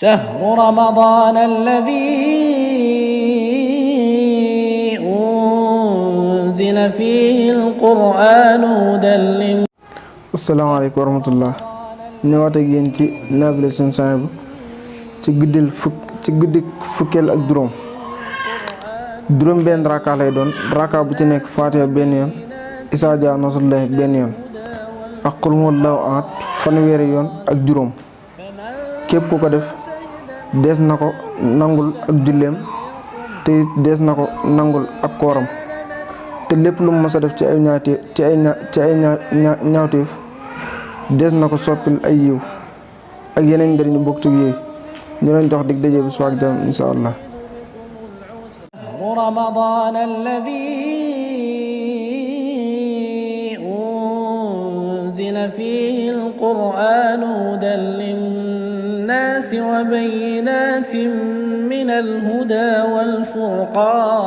شهر رمضان الذي أنزل فيه القرآن هدى للناس. asalaamaaleykum wa rahmatullah ñëwaat ak yéen ci naafila Sëñ Suhaybu ci guddi fukkeel ak juróom benn raka lay doon. raka bu ci nekk Faatiha benn yoon, Izaa jaa nasrullaahi benn yoon, ak qul huwallaahu ahad fanweeri yoon ak juróom. képp ku ko def dees na ko nangul ak julleem te dees na ko nangul ak kooram, te lépp lu mu mës a def ci ay ñaawteef dees na ko soppil ay yiw ak yeneen njëriñ bokk ci yooyu. ñu leen jox dig daje bu suba ak jàmm insha Allah. رمضان الذي أنزل فيه القرآن هدى للناس وبينات من الهدى والفرقان.